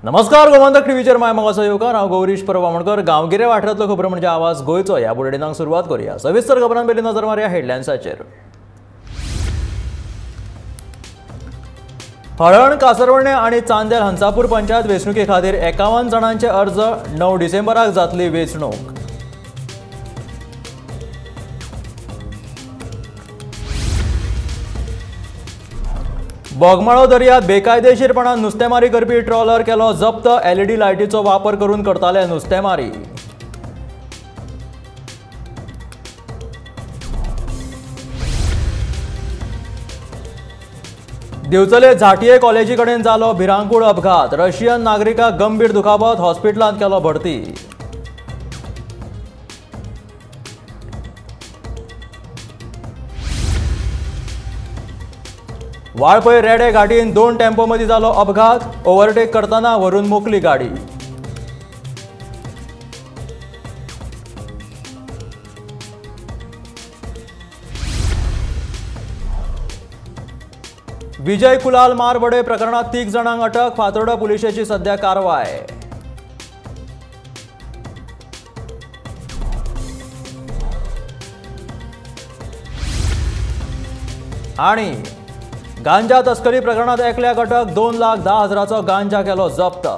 नमस्कार, गोमंतक टीव्हीचेर my मोगाचो येवकार. हांव गौरीश परब आमोणकर. गांवगिरे वाठारांतलो खबरो म्हणजे आवाज गोंयचो. ह्या बुलेटिनाक सुरवात करूया. सविस्तर खबरां पयलीं नजर मारया हेडलायन्साचेर. हळण, कासरवर्णे आनी चांदेल हंसापूर पंचायत वेंचणुके खातीर 51 जाणांचे अर्ज. 9 डिसेंबराक जातली वेंचणूक. बोगमाळो दर्यांत बेकायदेशीरपणान नुस्तेमारी करपी ट्रॉलर केलो जप्त. एलईडी लायटीचो वापर करून करताले नुस्तेमारी. दिवचले झांटये कॉलेजी कडेन जालो भिरांकूळ अपघात. रशियन नागरिकाक गंभीर दुखापत, हॉस्पिटलांत केलो भरती. वाळपय रेडे घाटीन 2 टेम्पो मदीं जालो अपघात. ओव्हरटेक करतना व्हरून मोकली गाडी. विजय कुलाल मारबडय प्रकरणात 3 जाणांक अटक. फातोर्डा पुलिशेची सध्या कारवाय. आणि गांजा तस्करी प्रकरणात एकल्याक अटक. 2,10,000चो गांजा केलो जप्त.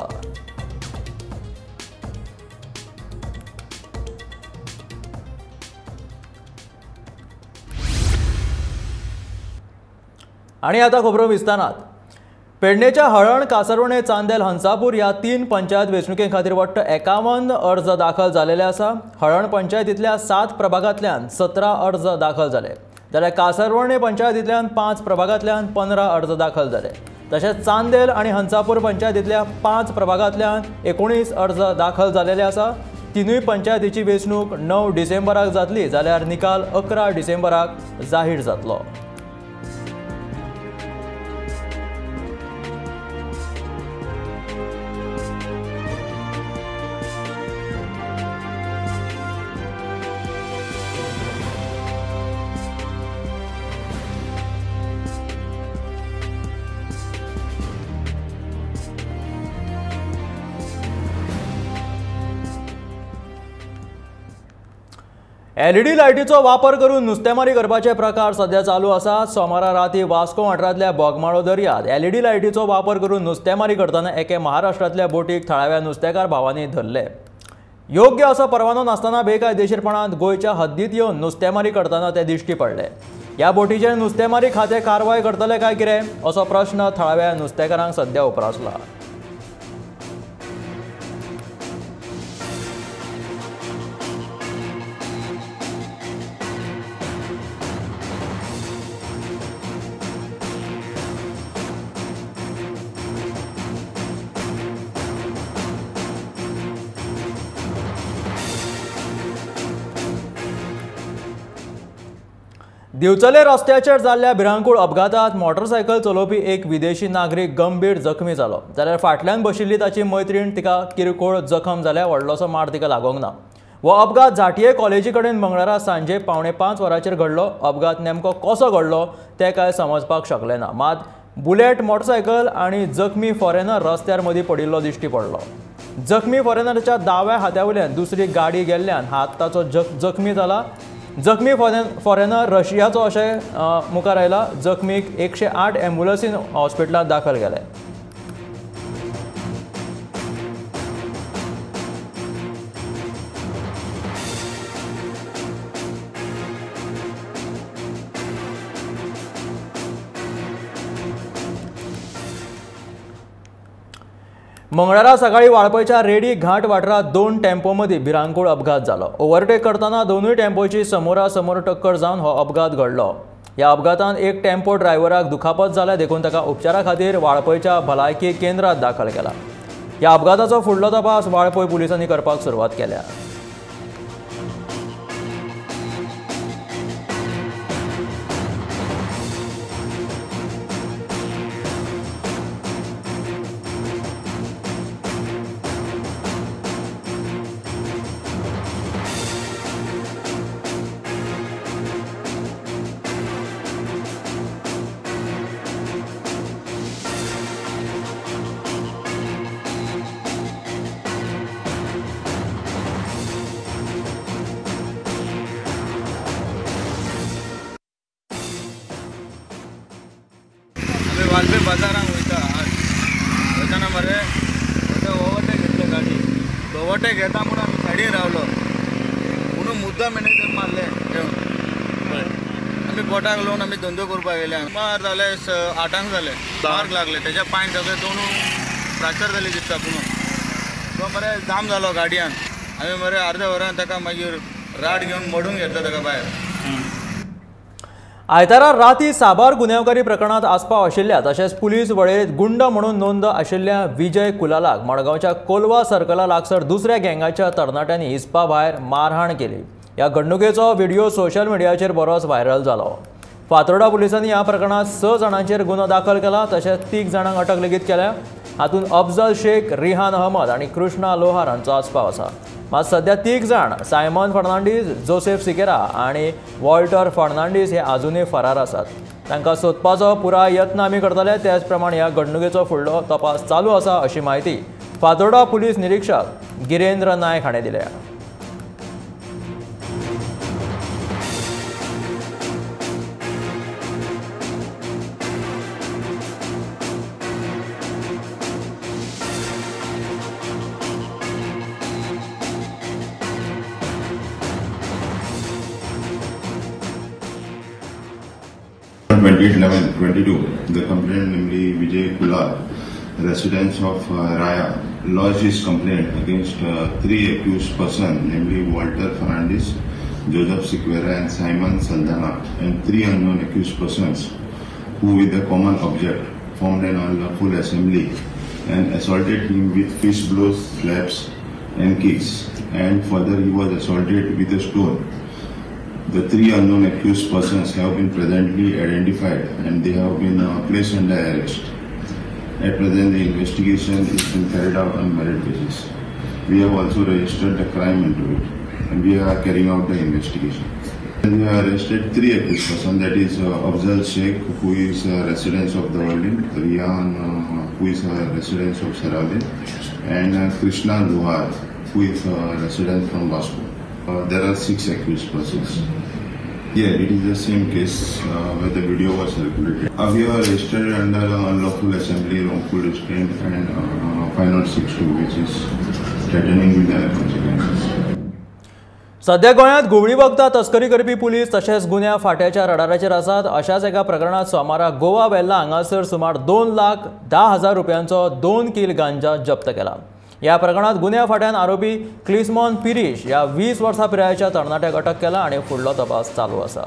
आणि आता खबरो विस्तारात. पेडणेच्या हळण, कासरवणे, चांदेल, हंसापूर ह्या 3 पंचायत वेंचणुके खातीर वट्ट 51 अर्ज दाखल जालेले आसा. हळण पंचायतींतल्या 7 प्रभागांतल्यान 17 अर्ज दाखल जाले, जाल्यार कासरवर्णे पंचायतींतल्यान 5 प्रभागांतल्यान 15 अर्ज दाखल जाले. तशेंच चांदेल आनी हंसापूर पंचायतींतल्या 5 प्रभागांतल्यान 19 अर्ज दाखल जालेले आसा. तिनूय पंचायतीची वेंचणूक 9 डिसेंबराक जातली, जाल्यार निकाल 11 डिसेंबराक जाहीर जातलो. एलईडी लायटीचो वापर करून नुस्तेमारी करपाचे प्रकार सध्या चालू आसा. सोमारा राती वास्को वाठारांतल्या बोगमाळो दर्यांत एलईडी लायटीचो वापर करून नुस्तेमारी करतना एके महाराष्ट्रांतल्या बोटीक थळाव्या नुस्तेकार भावांनी धरले. योग्य असो परवानो नासतना बेकायदेशीरपणान गोंयच्या हद्दीत येवन नुस्तेमारी करतना ते दिश्टी पडले. ह्या बोटीचेर नुस्तेमारी खातें कारवाय करतले काय कितें असो प्रश्न थळाव्या नुस्तेकारांक सध्या उप्रासला. दिवचले रस्त्याचेर जाल्ल्या भिरांकूळ अपघातात मोटरसायकल चलोवपी एक विदेशी नागरीक गंभीर जखमी जालो, जाल्यार फाटल्यान बशिल्ली ताची मैत्रीण तिका किरकोळ जखम जाल्या. व्हडलोसो मार तिका लागूंक ना. हो अपघात झांटये कॉलेजी कडेन मंगळारा सांजे 4:45 वरांचेर घडलो. अपघात नेमको कसो घडलो तें काय समजपाक शकलें ना. मात बुलेट मोटरसायकल आनी जखमी फॉरेनर रस्त्यार मदीं पडिल्लो दिश्टी पडलो. जखमी फॉरेनराच्या दाव्या हाता वयल्यान दुसरी गाडी गेल्ल्यान हात ताचो जखमी जाला. जखमी फॉरेनर रशियाचो अशें मुखार आयला. जखमीक 108 एम्बुलन्सीन हॉस्पिटलांत दाखल केले. मंगळारा सकाळी वाळपयच्या रेडी घाट वाठारांत 2 टेम्पो मदीं भिरांकूळ अपघात जालो. ओव्हरटेक करतना दोनूय टेम्पोची समोरासमोर टक्कर जावन हो अपघात घडलो. ह्या अपघातान एक टेम्पो ड्रायव्हराक दुखापत जाल्या, देखून ताका उपचारा खातीर वाळपयच्या भलायकी केंद्रांत दाखल केला. ह्या अपघाताचो फुडलो तपास वाळपय पुलिसांनी करपाक सुरवात केल्या. वालपे बाजारांक वयता आज वयतना मरे ओवरटेक घेतले गाडी, ओवरटेक घेता म्हणून आमी सायडीन रावलो म्हणून मुद्दाम मॅनेजर मारले घेवन. आमी बोटाक लोवन आमी धंदो करपाक गेले. मार जाले 8 जाले, मार्क लागले तेज्या पांय सगळे दोनू फ्रॅक्चर जाले दिसता. पुणून तो मरे जाम जालो गाडयान. आमी मरे अर्द्या वरान ताका मागीर राड घेवन मोडून घेतलो ताका भायर. आयतारा राती साबार गुन्यांवकारी प्रकरणात आस्पाव आशिल्ल्या तशेंच पुलीस वळेरेंत गुंड म्हणून नोंद आशिल्ल्या विजय कुलालाक मडगांवच्या कोलवा सर्कला लागसर दुसऱ्या गँगाच्या तरणाट्यांनी हिसपा भायर मारहाण केली. ह्या घडणुकेचो व्हिडिओ सोशल मिडियाचेर बरोच व्हायरल जालो. फातोर्डा पुलिसांनी ह्या प्रकरणात 6 जाणांचेर गुन्हो दाखल केला तशेंच 3 जाणांक अटक लेगीत केल्या. हातूंत अफजल शेख, रिहान अहमद आनी कृष्णा लोहार हांचो आस्पाव आसा. मात सध्या 3 जाण सायमन फर्नांडीस, जोसेफ सिकेरा आनी वॉल्टर फर्नांडीस हे आजुनूय फरार आसात. तांकां सोदपाचो पुराय यत्न आमी करतले. त्याच प्रमाण ह्या घडणुकेचो फुडलो तपास चालू आसा अशी म्हायती फातोर्डा पुलीस निरीक्षक गिरेंद्र नायक हाणें दिल्या. On 28/11/22, the complainant, namely Vijay Kulal, residents of Raya, lodged his complaint against 3 accused persons, namely Walter Fernandez, Joseph Siqueira and Simon Saldana, and 3 unknown accused persons who, with a common object, formed an unlawful assembly and assaulted him with fist blows, slaps and kicks, and further he was assaulted with a stone. The 3 unknown accused persons have been presently identified and they have been placed under arrest. At present, the investigation is being carried out on merit basis. We have also registered the crime into it and we are carrying out the investigation. And we have arrested 3 accused persons, that is Afzal Sheikh, who is a resident of Davorlim, Rihan, who is a resident of Saravali, and Krishna Luhar, who is a resident from Vasco. There are 6 accused persons. Yeah, it is the same case where the video was circulated. We are arrested under unlawful assembly, wrongful restraint, and 5062, which is threatening with the consequences. सध्या गोंयांत घुंवळी वखदां तस्करी करपी police तशेंच गुन्यांव फांट्याच्या रडाराचेर आसात. अशाच एका प्रकरणांत सोमारा गोवा वेल्ला हांगासर सुमार 2,10,000 रुपयांचो 2 कील गांजा जप्त केला. ह्या प्रकरणांत गुन्यांव फांट्यान आरोपी क्लिस्मॉन पिरीश ह्या 20 वर्सां पिरायेच्या तरणाट्याक अटक केला आनी फुडलो तपास चालू आसा.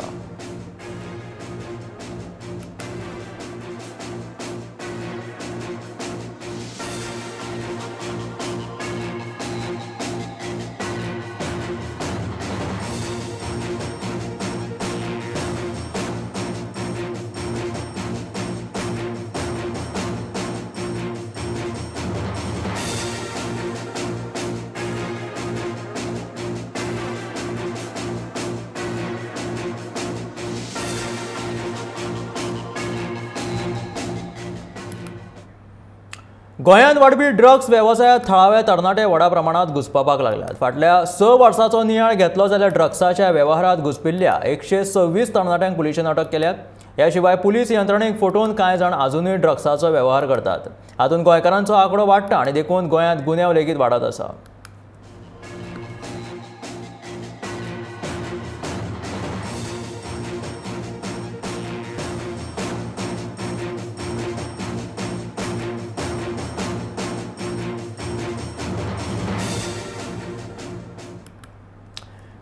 गोंयांत वाडपी ड्रग्स वेवसायांत थळावे तरणाटे व्हडा प्रमाणांत घुस्पपाक लागल्यात. फाटल्या 6 वर्सांचो नियाळ घेतलो जाल्यार ड्रग्साच्या वेव्हारांत घुसपिल्ल्या 126 तरणाट्यांक पुलिशेन अटक केल्यात. ह्या शिवाय पुलीस यंत्रणेक फटोवन कांय जाण आजुनूय ड्रग्साचो वेव्हार करतात. हातूंत गोंयकारांचो आंकडो वाडटा आनी देखून गोंयांत गुन्यांव लेगीत वाडत आसा.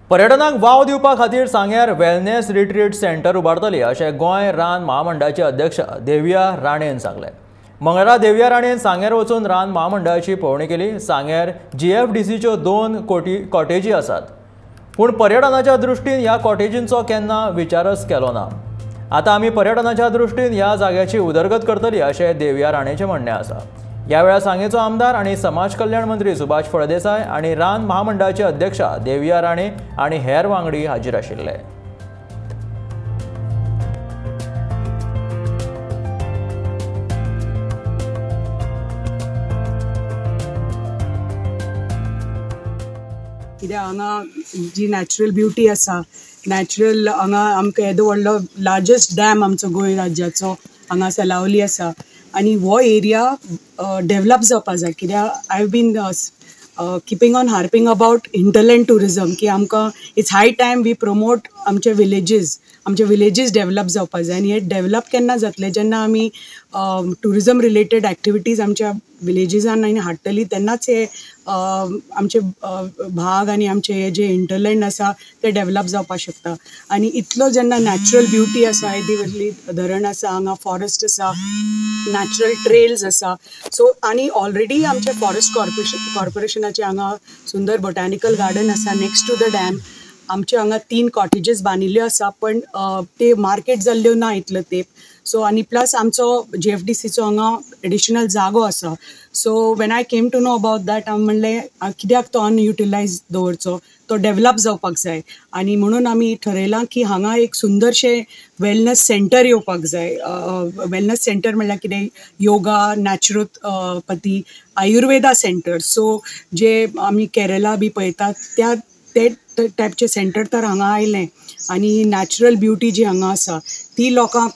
पर्यटनाक वाव दिवपा खातीर सांग्यार वेलनेस रिट्रीट सेंटर उबारतली अशें गोंय रान महामंडळाचे अध्यक्ष देविया राणेन सांगलें. मंगळारा देविया राणेन सांग्यार वचून रान महामंडळाची पळोवणी केली. सांग्यार जीएफडीसीच्यो 2 कॉटेजी आसात, पूण पर्यटनाच्या दृश्टीन ह्या कॉटेजींचो केन्ना विचारच केलो ना. आतां आमी पर्यटनाच्या दृश्टीन ह्या जाग्याची उदरगत करतली अशें देविया राणेचें म्हणणें आसा. ह्या वेळार सांगेचो आमदार आनी समाज कल्याण मंत्री सुभाष फळदेसाय आनी रान महामंडळाचे अध्यक्ष देविया राणे आनी हेर वांगडी हाजीर आशिल्ले. कित्याक हांगा जी नॅचरल ब्युटी आसा, नॅचरल हांगा आमकां येदो व्हडलो लार्जस्ट डॅम आमचो गोंय राज्याचो हांगा सलावली आसा आनी हो एरिया डेवलप जावपा जाय. कित्याक I have been keeping on harping about hinterland tourism की आमकां it's high time we promote आमचे विलेजीस, आमचे विलेजीस डेवलप जावपा जाय. आनी हे डेवलप केन्ना जातले जेन्ना आमी ट्युरिजम रिलेटेड एक्टिविटीज आमच्या विलेजीसान आनी हाडटली तेन्नाच हे आमचे भाग आनी आमचे हे जे हिंटरलँड आसा ते डेवलप जावपाक शकता. आनी इतलो जेन्ना नॅचरल ब्युटी आसा, येदी धरण आसा, हांगा फॉरेस्ट आसा, नॅचरल ट्रेल्स आसा. सो आनी ऑलरेडी आमचे फॉरेस्ट कॉर्पोरेशनाचे हांगा सुंदर बोटॅनिकल गार्डन आसा नेक्स्ट टू the dam. आमचे हांगा 3 कॉटेजीस बांदिल्ल्यो आसा पण ते मार्केट जाल्ल्यो ना इतलो तेप. सो आनी प्लस आमचो GFDCचो हांगा एडिशनल जागो आसा. So when I came to know about that हांव म्हणलें कित्याक तो अनयुटिलायज दवरचो, तो डेवलप जावपाक जाय. आनी म्हणून आमी ठरयलां की हांगा एक सुंदरशें वेलनस सेंटर येवपाक जाय. वेलनस सेंटर म्हणल्यार कितें, yoga, naturopathy, Ayurveda centre. So जे आमी केरला बी पळयतात त्या ते टायपचे सेंटर तर हांगा आयलें. आनी नॅचरल ब्युटी जी हांगा आसा ती लोकांक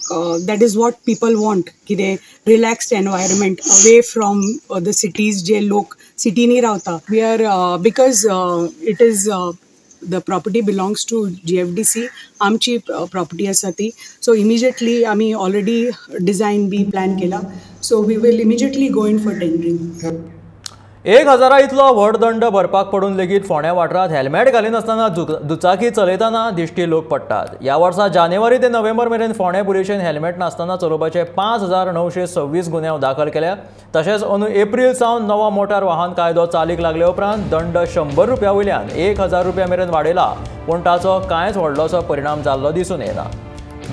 that is what people want, कितें relaxed environment away from the cities जे लोक सिटीनी रावता. We are because it is the property belongs to GFDC, आमची प्रॉपर्टी आसा ती. सो इमिजिएटली आमी ऑलरेडी डिझायन बी प्लॅन केला. So we will immediately go in for tendering. 1000 इतलो व्हड दंड भरपाक पडून लेगीत फोंड्या वाठारांत हेल्मेट घालिनासतना दुचाकी चलयतना दिश्टी लोक पडटात. ह्या वर्सा जानेवारी ते नोव्हेंबर मेरेन फोंड्या पुलिशेन हेल्मेट नासतना चलोवपाचे 5926 गुन्यांव दाखल केल्या. तशेंच अंदू एप्रील सावन नवो मोटार वाहन कायदो चालीक लागले उपरांत दंड 100 रुपया वयल्यान 1000 रुपया मेरेन वाडयला, पूण ताचो कांयच व्हडलोसो परिणाम जाल्लो दिसून येना.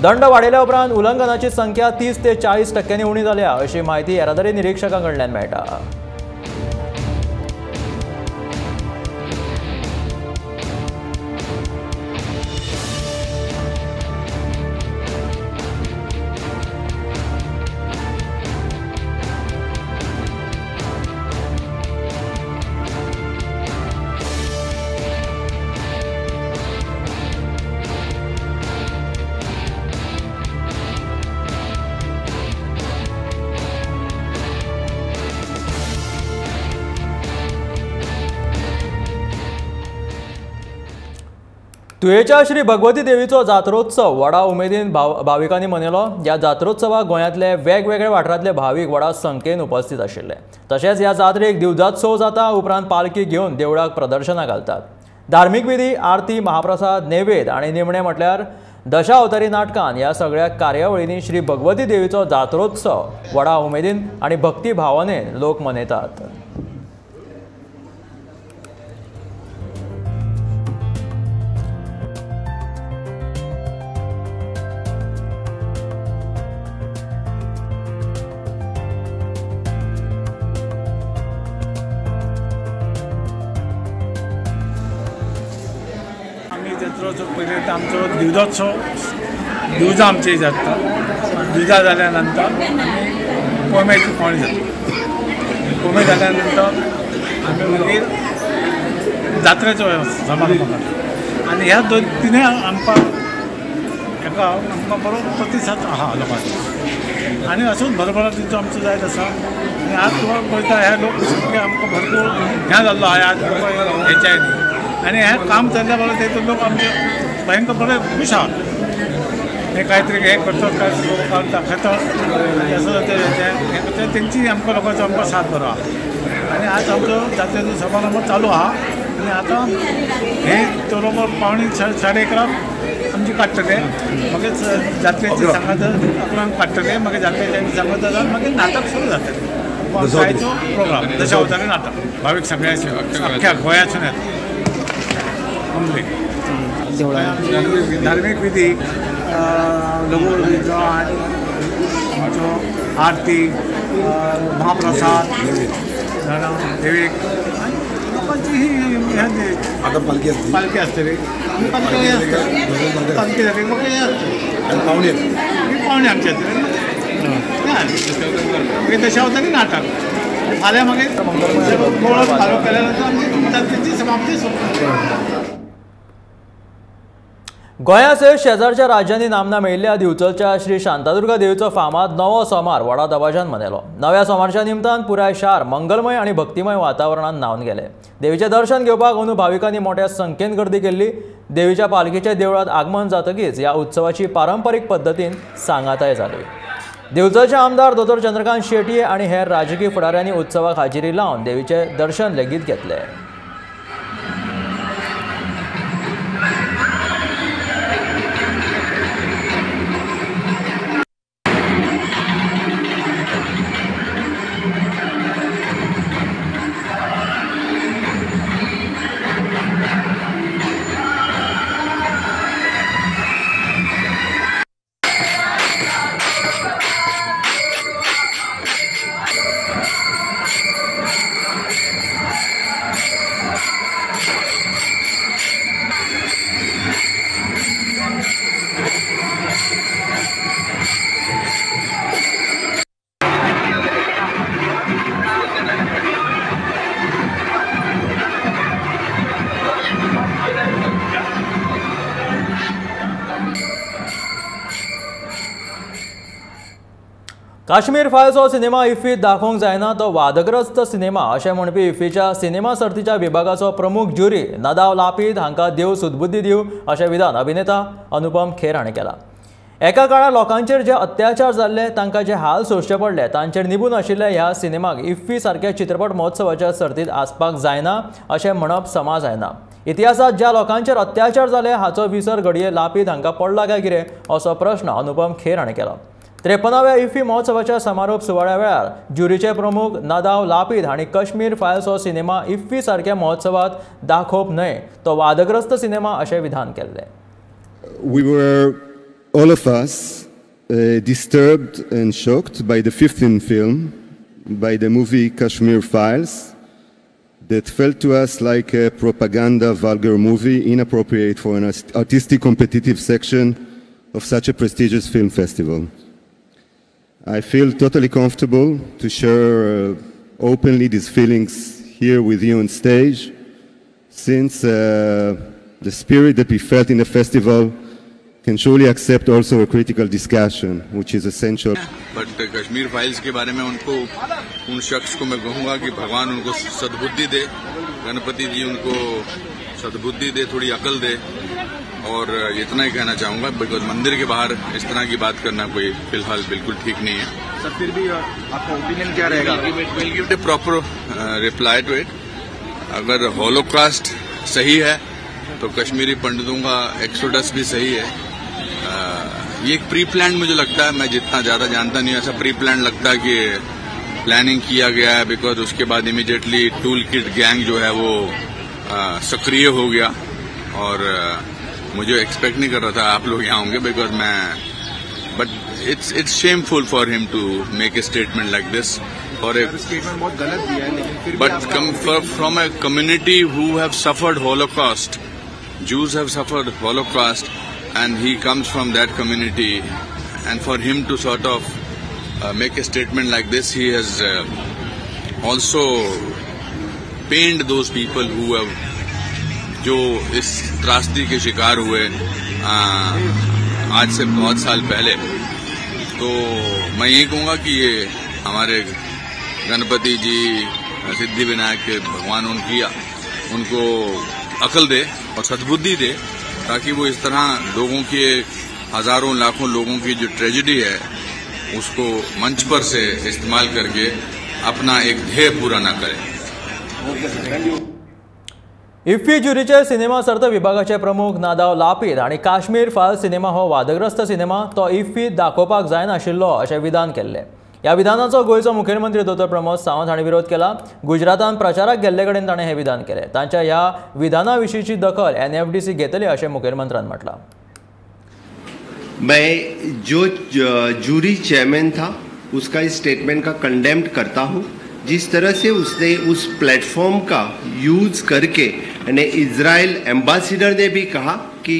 दंड वाडयल्या उपरांत उल्लंघनाची संख्या 30 ते 40 टक्क्यांनी उणी जाल्या अशी म्हायती येरादारी निरिक्षकां कडल्यान मेळटा. तुयेच्या श्री भगवती देवीचो जात्रोत्सव व्हडा उमेदीन भाविकांनी मनयलो. ह्या जात्रोत्सवाक गोंयांतले वेगवेगळे वाठारांतले भावीक व्हडा संख्येन उपस्थित आशिल्ले. तशेंच ह्या जात्रेक दिवजात्सव जाता. उपरांत पालखी घेवन देवळाक प्रदर्शनां घालतात. धार्मीक विधी, आरती, महाप्रसाद, नैवेद्य आनी निमणें म्हटल्यार दशावतारी नाटकान ह्या सगळ्या कार्यावळींनी श्री भगवती देवीचो जात्रोत्सव व्हडा उमेदीन आनी भक्ती भावनेन लोक मनयतात. पयलीं आमचो दिवजोत्सव, दिवजां आमची जाता. दिवजां जाल्या नंतर आमी कोम्याची कोणी जाता. कोमे जाल्या नंतर आमी मागीर जात्रेचो समारंभ करता. आनी ह्या दोन तिनूय आमकां हेका आमकां बरो प्रतिसाद आहा लोकांचो आनी असोच भरभराट तेंचो आमचो जायत आसा. आनी आज तुका पळयता ह्या लोक सामके आमकां भरपूर ह्या जाल्लो आहा आज हेच्या आनी हें काम चल्ल्या बरोबर तेतून लोक आमचे भयंकर बरे खूश आहात. हे कांय तरी हें करतात, काय लोक दाखयतात असं हें करता, तेंची आमकां लोकांचो आमकां साथ बरो आहा. आनी आज आमचो जात्रेचो समारंभ चालू आहा. आनी आतां हे बरोबर 2:45 आमची काडटले, मागीर जात्रेची सांगात 11 काडटले, मागीर जात्रेची सांगात जावन मागीर नाटक सुरू जातलें. आयचो प्रोग्राम दशावतारी नाटक भावीक सगळ्याचे अख्ख्या गोंयासून येता. धार्मीक विधी, लघु आनी आमचो आरती, महाप्रसाद, देवीक आनी लोकांची ही आतां पालखी आसतली, पालखी आसतली, पालखी आसतली, पालखी जाली मागीर हें आसतलें, पावणे पावणे आमचे आसतले. मागीर दशावतारी नाटक फाल्यां मागीर गोळो फालो केल्या नंतर आमची जात्रेची समाप्ती सोंपता. गोंया सयत शेजारच्या राज्यांनी नामना मेळिल्ल्या दिवचलच्या श्री शांतादुर्गा देवीचो फामाद नवो सोमार व्हडा दबाज्यान मनयलो. नव्या सोमारच्या निमतान पुराय शार मंगलमय आनी भक्तिमय वातावरणान न्हावन गेले. देवीचें दर्शन घेवपाक अंदू भाविकांनी मोठ्या संख्येन गर्दी केल्ली. देवीच्या पालखीच्या देवळांत आगमन जातकीच ह्या उत्सवाची पारंपरीक पद्दतीन सांगाताय जाली. दिवचलचे आमदार दोतोर चंद्रकांत शेटये आनी हेर राजकीय फुडाऱ्यांनी उत्सवाक हाजेरी लावन देवीचें दर्शन लेगीत घेतलें. काश्मीर फायल्स हो सिनेमा इफ्फीत दाखोवंक जायना, तो वादग्रस्त सिनेमा अशें म्हणपी इफ्फीच्या सिनेमा सर्तीच्या विभागाचो प्रमुख ज्युरी नदाव लापीद हांकां देव सुदबुद्दी दिवं अशें विधान अभिनेता अनुपम खेर हाणें केलां. एका काळार लोकांचेर जे अत्याचार जाल्ले, तांकां जे हाल सोंसचे पडले तांचेर निबून आशिल्ल्या ह्या सिनेमाक इफ्फी सारक्या चित्रपट महोत्सवाच्या सर्तींत आसपाक जायना अशें म्हणप समा जायना. इतिहासांत ज्या लोकांचेर अत्याचार जाले हाचो विसर घडये लापीद हांकां पडला काय कितें असो प्रश्न अनुपम खेर हाणें केलो. 53व्या इफ्फी महोत्सवाच्या समारोप सुवाळ्या वेळार ज्युरीचे प्रमुख नदाव लापीद हांणी काश्मीर फायल्स हो सिनेमा इफ्फी सारक्या महोत्सवात दाखोवप न्हय, तो वादग्रस्त सिनेमा अशें विधान केल्लें. We were all of us disturbed and shocked by the 15th film, by the movie Kashmir Files, that felt to us like a propaganda vulgar movie inappropriate for an artistic competitive section of such a prestigious film festival. I feel totally comfortable to share openly these feelings here with you on stage, since the spirit that we felt in the festival can surely accept also a critical discussion, which is essential. But Kashmir Files K बारे में उनको, उन शख्स को मैं कहूँगा कि भगवान उनको सद्बुद्धि दे, गणपति जी उनको सद्बुद्धि दे, थोड़ी अकल दे, और इतना ही कहना चाहूँगा because मंदिर के बाहर इस तरह की बात करना कोई फिलहाल बिल्कुल ठीक नहीं है. सर, फिर भी आपका ओपिनियन क्या रहेगा? Will give the proper reply to it. अगर होलोकास्ट सही है तो कश्मीरी पंडितों का एक्सोडस भी सही है. ये एक प्री प्लान मुझे लगता है, मैं जितना ज्यादा जानता नहीं, ऐसा प्री प्लान लगता है कि प्लानिंग किया गया है, because उसके बाद इमीडिएटली टूल किट गैंग जो है वो सक्रिय हो गया, और मुझे एक्सपेक्ट नहीं कर रहा था आप लोग यहाँ होंगे, because मैं, but it's shameful for him to make a statement like this. और एक स्टेटमेंट बहुत गलत दिया है, लेकिन फिर but from a community who have suffered Holocaust, Jews have suffered Holocaust, and he comes from that community, and for him to sort of make a statement like this, he has also pained those people who have, जो इस त्रासदी K शिकार हुए आज से बहुत साल पहले. तो मैं यही कहूँगा कि ये हमारे गणपति जी, सिद्धि विनायक के भगवान, उनकी उनको अकल दे और सद्बुद्धि दे, ताकि वो इस तरह लोगों के, हजारों लाखों लोगों की जो ट्रेजेडी है उसको मंच पर से इस्तेमाल करके अपना एक ध्येय पूरा ना करें. इफ्फी ज्युरीचे सिनेमा सर्त विभागाचे प्रमुख नादाव लापीद हांणी काश्मीर फायल्स सिनेमा हो वादग्रस्त सिनेमा, तो इफ्फीत दाखोवपाक जायनाशिल्लो अशें विधान केल्लें. ह्या विधानाचो गोंयचो मुखेलमंत्री दोतोर प्रमोद सावंत हांणी विरोध केला. गुजरातान प्रचाराक गेल्ले कडेन ताणें हें विधान केलें. तांच्या ह्या विधाना विशींची दखल एनएफडीसी घेतली अशें मुखेलमंत्र्यान म्हटलां. मैं जो जूरी चेयरमैन था उसका इस स्टेटमेंट का कंडेम्ड करता हूँ. जिस तरह से उसने उस प्लेटफॉर्म का यूज़ करके, यानी इजराइल एम्बेसडर ने भी कहा कि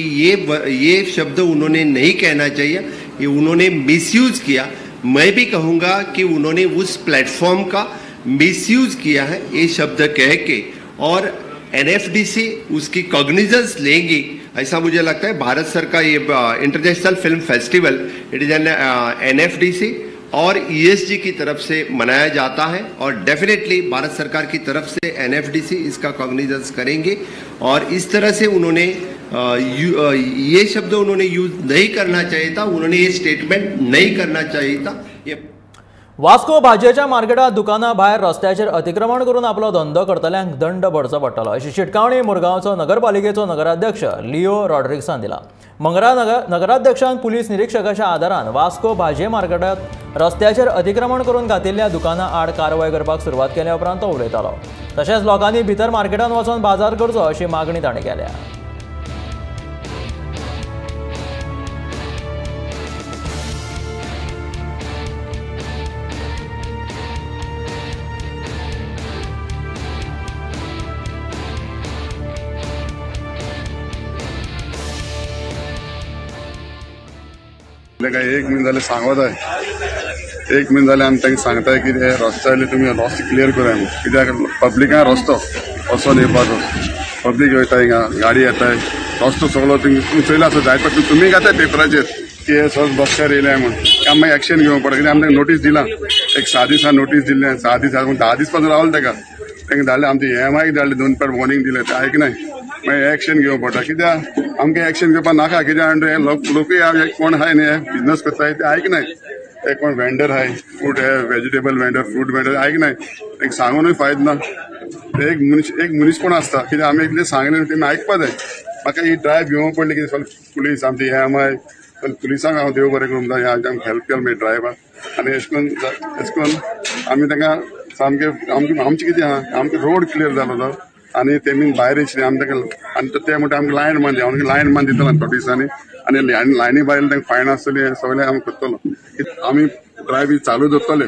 ये शब्द उन्होंने नहीं कहना चाहिए, ये उन्होंने मिसयूज़ किया. मैं भी कहूँगा कि उन्होंने उस प्लेटफॉर्म का मिसयूज़ किया है ये शब्द कह के, और एनएफडीसी उसकी कॉग्निजेंस लेंगी ऐसा मुझे लगता है। भारत सरकार ये international film festival it is an NFDC Aur ESG की तरफ से मनाया जाता है और डेफिनेटली भारत सरकार की तरफ से NFDC इसका कॉग्निजेंस करेंगे। और इस तरह से उन्होंने ये शब्द उन्होंने यूज नहीं करना चाहिए था, उन्होंने ये स्टेटमेंट नहीं करना चाहिए था। ये वास्को भाजयेच्या मार्केटात दुकाना भायर रस्त्याचेर अतिक्रमण करून आपलो धंदो करतल्यांक दंड भरचो पडटलो अशी शिटकावणी मुरगांवचो नगरपालिकेचो नगराध्यक्ष लिओ रॉड्रिक्सान दिला। मंगळा नगराध्यक्षान पुलीस निरीक्षकाच्या आदारान वास्को भाजये मार्केटात रस्त्याचेर अतिक्रमण करून घातिल्ल्या दुकानां आड कारवाय करपाक सुरवात केल्या उपरांत तो उलयतालो। तशेंच लोकांनी भितर मार्केटांत वचून बाजार करचो अशी मागणी ताणें केल्या। काय एक म्हयनो जालें सांगत आहे, एक म्हयनो जालें आमी तांकां सांगताय की हे रस्त्या वयले तुमी रस्तो क्लियर कराय म्हूण, कित्याक पब्लिकां रस्तो वचोन येवपाचो, पब्लीक वयता हिंगा गाडी येताय, रस्तो सगळो तुमी चोयला आसा जाय पडटा तुमी घाताय पेपराचेर की हे सगळें रस्त्यार येयले म्हूण। आमकां एक्शन घेवंक पडटा कित्याक आमी तांकां नोटीस दिला, एक 6 दिसां नोटीस दिल्ले, 6 दिसां 10 दीस पासून रावले ताका, तांकां धाडले आमचे एम आयक धाडले, 2 पाट वॉर्निंग दिलें, ते आयकनाय, मागीर एक्शन घेवंक पडटा कित्याक आमकां एक्शन घेवपाक नाका, कित्याक लोकूय कोण आहाय न्ही बिजनस करताय ते आयकनाय, ते कोण वेंडर आहाय फ्रूट हे वेजिटेबल वेंडर फ्रूट वेंडर आयकनाय, तांकां सांगूनय फायदो ना। एक मनीस एक मनीसपण आसता कित्याक आमी इतलें सांगलें तेमी आयकपा जाय। म्हाका ही ड्रायव घेवंक पडली की पुलीस आमची एम I पुलिसांक हांव देव बरें करूं म्हणटा आमकां हेल्प केलो मागीर ड्रायव्हाक आनी अशें करून आमी तांकां सामकें आमचें कितें आहा आमकां रोड क्लियर जालो तो आनी तेमी भायर येयले आमी तांकां आनी ते म्हणटा आमकां लायन मान आमकां लायन मान दितलो थोड्या दिसांनी आनी लायनी भायर तांकां फायन आसतली हें सगळें आमी करतलो। आमी ड्रायव्ह चालू दवरतले,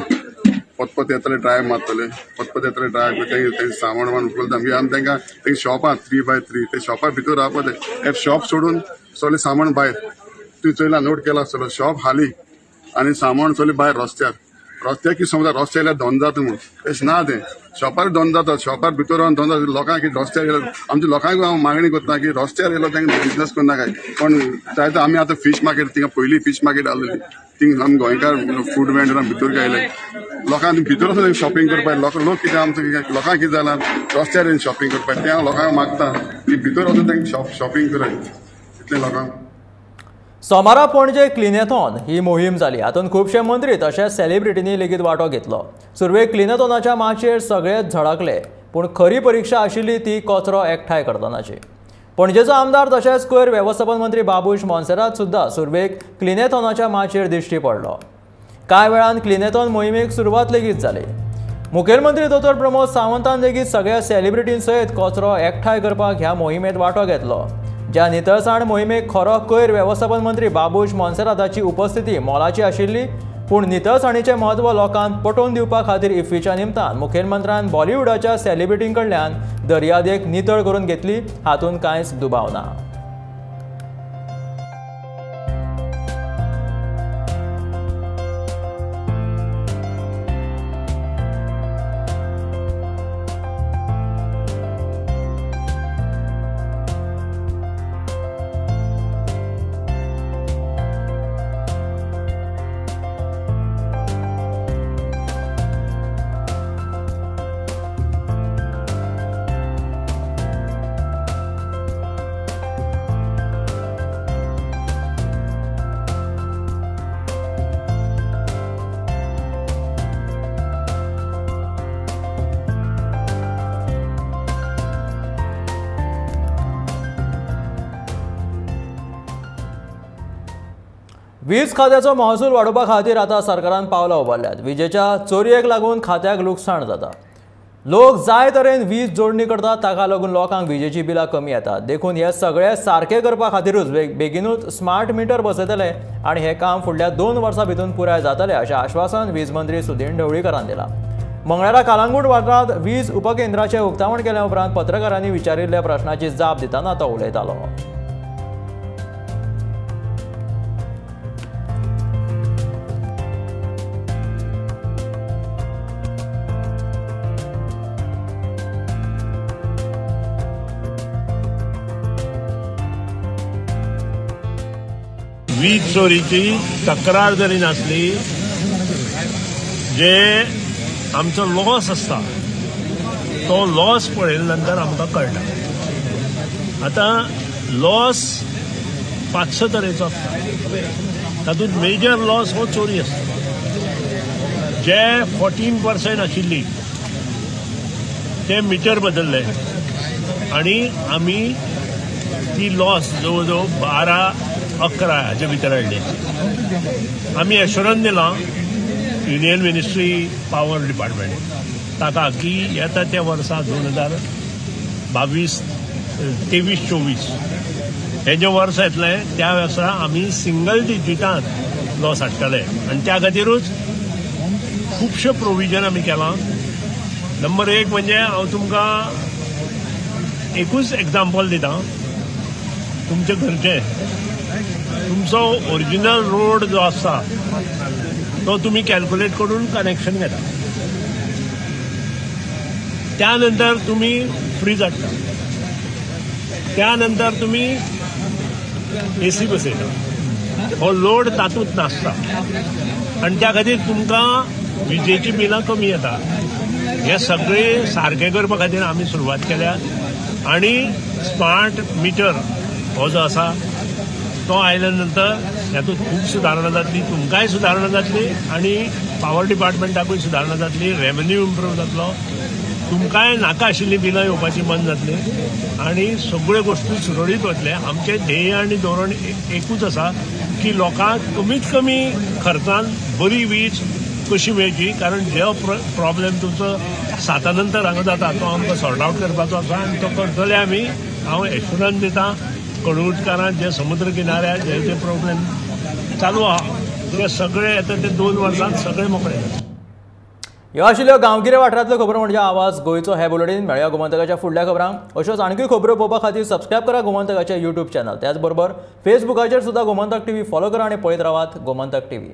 पतपत येतले ड्रायव्ह मारतले, पतपत येतले ड्रायव्ह तेंचे सामान वान उखलता आमगे आमी तांकां तेंचे शॉपां 3x3 ते शॉपा भितर रावपा जाय, हे शॉप सोडून सगळें सामान भायर तुवें चोयला नोट केला आसतलो, शॉप हाली आनी सामान सगळें भायर रस्त्यार, रस्त्यार कितें समजा रस्त्यार येयल्यार धंदो जाता म्हूण तशें ना, तें शॉपार धंदो जाता, शॉपार भितर रावन धंदो जाता, लोकांक कितें रस्त्यार येयलो आमच्या लोकांक हांव मागणी करता की रस्त्यार येयलो तांकां बिजनस करनाकाय। पण जायते आमी आतां फीश मार्केट थिंगा पयलीं फीश मार्केट आहलेली थिंग आमी गोंयकार फूड वेंडरां भितर गायले, लोकांक भितर वचून शॉपिंग करपाक, लोक कितें आमचो लोकांक कितें जालां रस्त्यार येवन शॉपिंग करपाक, तें हांव लोकांक मागता की भितर वचून तांकां शॉपिंग कराय इतलें लोकांक। सोमारा पणजे क्लिनेथॉन ही मोहीम जाली, हातूंत खुबशे मंत्री तशेंच सेलिब्रिटींनी लेगीत वांटो घेतलो। सुरवेक क्लिनेथॉनाच्या माचयेर सगळेच झळकले, पूण खरी परिक्षा आशिल्ली ती कचरो एकठांय करतनाची। पणजेचो आमदार तशेंच कोयर वेवस्थापन मंत्री बाबूश मोन्सेरात सुद्दां सुरवेक क्लिनेथॉनाच्या माचयेर दिश्टी पडलो। कांय वेळान क्लिनेथॉन मोहिमेक सुरवात लेगीत जाली। मुखेलमंत्री दोतोर प्रमोद सावंतान लेगीत सगळ्या सेलिब्रिटीं सयत कचरो एकठांय करपाक ह्या मोहिमेंत वांटो घेतलो। ज्या नितळसाण मोहिमेक खरो कोयर वेवस्थापन मंत्री बाबूश मोन्सेराताची उपस्थिती मोलाची आशिल्ली, पूण नितळसाणीचें म्हत्व लोकांक पटोवन दिवपा खातीर इफ्फीच्या निमतान मुखेलमंत्र्यान बॉलिवूडाच्या सेलिब्रिटीं कडल्यान दर्यादेग नितळ करून घेतली, हातूंत कांयच दुबाव ना। वीज खात्याचो महसूल वाडोवपा खातीर आतां सरकारान पावलां उबारल्यात। विजेच्या चोरयेक लागून खात्याक लुकसाण जाता, लोक जाय तरेन वीज जोडणी करतात, ताका लागून लोकांक विजेची बिलां कमी येतात। देखून हे सगळे सारके करपा खातीरूच बेगिनूच स्मार्ट मिटर बसयतले आनी हें काम फुडल्या 2 वर्सां भितर पुराय जातलें अशें आश्वासन वीज मंत्री सुदीन ढवळीकरान दिलां। मंगळारा कालांगूट वाठारांत वीज उपकेंद्राचें उक्तावण केल्या उपरांत पत्रकारांनी विचारिल्ल्या प्रश्नाची जाप दितना तो उलयतालो। वीज चोरीची तक्रार जरी नासली, जे आमचो लॉस आसता तो लॉस पळयल्या नंतर आमकां कळटा. आतां लॉस 5-6 तरेचो आसता, तातूंत मेजर लॉस हो चोरी आसता. जे 14% आशिल्ली ते मिटर बदलले आनी आमी ती लॉस जवळ जवळ 12-11 हाजे भितर हाडली. आमी एश्योरन्स दिलां युनियन मिनिस्ट्री पावर डिपार्टमेंट ताका की येता त्या वर्सा 2022, 23, 24 हें जें वर्स येतलें त्या वर्सा आमी सिंगल डिजिटान लॉस हाडटले आनी त्या खातीरूच खुबशे प्रोविजन आमी केलां. नंबर 1 म्हणजे हांव तुमकां एकूच एग्जाम्पल दिता. तुमचे घरचे तुमचो ओरिजिनल रोड जो आसा तो तुमी कॅल्क्युलेट करून कनेक्शन घेता, त्या नंतर तुमी फ्रीज हाडटा, त्या नंतर तुमी एसी बसयता. हो लोड तातूंत नासता आनी त्या खातीर तुमकां विजेची बिलां कमी येता. हे सगळे सारकें करपा खातीर आमी सुरवात केल्या आनी स्मार्ट मिटर हो जो आसा तो आयल्या नंतर हातूंत खूब सुदारणा जातली, तुमकांय सुदारणा जातली आनी पावर डिपार्टमेंटाकूय सुदारणा जातली, रेवेन्यू इम्प्रूव जातलो, तुमकांय नाका आशिल्लीं बिलां येवपाची बंद जातली आनी सगळ्यो गोश्टी सुरळीत वतले. आमचें ध्येय आनी धोरण एकूच आसा की लोकांक कमीत कमी खर्चान बरी वीज कशी मेळची, कारण जो प्रॉब्लेम तुमचो 7 नंतर हांगा जाता तो आमकां सॉर्ट आवट करपाचो आसा आनी तो करतले आमी. हांव एश्योरन्स दिता कळंगूटकारांक जे समुद्र किनाऱ्यार जे जे प्रॉब्लेम चालू आहा ते सगळे येता ते 2 वर्सांत सगळे मोकळे जाता. ह्यो आशिल्ल्यो गांवगिऱ्या वाठारांतल्यो खबरो म्हणजे आवाज गोंयचो. हे बुलेटीन मेळया गोमंतकाच्या फुडल्या खबरांक. अश्योच आणखी खबरो पळोवपा खातीर सबस्क्रायब करा गोमंतकाचे यूट्यूब चॅनल, त्याच बरोबर फेसबुकाचेर सुद्दां गोमंतक टीव्ही फॉलो करा आनी पळयत रावात गोमंतक टीव्ही.